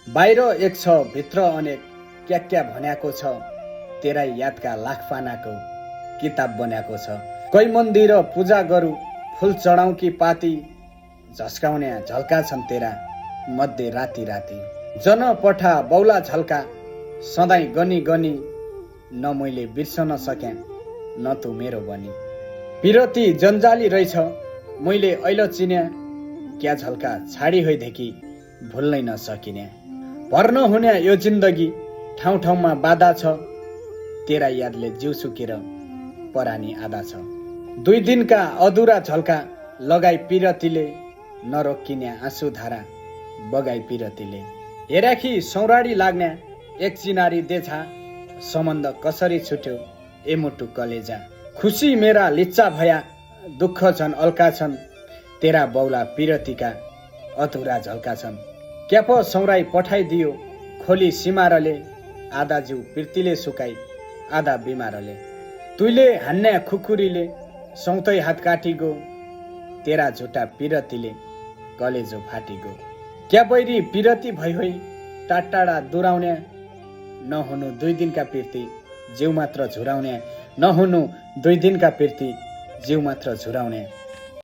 बाहिर एक छ भित्र अनेक क्या क्या भन्याको छ, तेरा यादका लाख पानाको किताब बनाएको छ। कोही मन्दिर पूजा गरू फुल चढाउ कि पाती, झस्काउने झल्का छन् तेरा मध्ये राति राति। जन पठा बौला झल्का सधैँ गनी गनी, न मैले बिर्सन सकेँ न तू मेरो बनी। पिरती जन्जाली रहेछ मैले ऐल चिन्या, क्या झल्का छाडी होइदेखि भुल्नै नसकिने। भर्न हुने यो जिन्दगी ठाउँ ठाउँमा बाधा छ, तेरा यादले जिउ सुकेर परानी आधा छ। 2 दिनका अधुरा झल्का लगाई पिरतीले, नरोकिने आँसु धारा बगाई पिरतीले। हेराखी सौराडी लाग्ने एक चिनारी देछा, सम्बन्ध कसरी छुट्यो ए मुटु कलेजा। खुसी मेरा लिच्चा भया दुःख छन् अल्का छन्, तेरा बौला पिरतीका अधुरा झल्का छन्। क्याप सौराई पठाइदियो खोली सिमारले, आधा जिउ पिर्तीले सुकाई आधा बिमारले। तुइले हान्ने खुकुरीले सौतै हात काटिगो, तेरा झुटा पिरतीले कलेजो फाटिगो। क्या बैरी पिरती भई होइ टाढा दुराउने, नहुनु 2 दिनका पिर्ती जिउ मात्र झुराउने, नहुनु 2 दिनका पिर्ती जिउ मात्र झुराउने।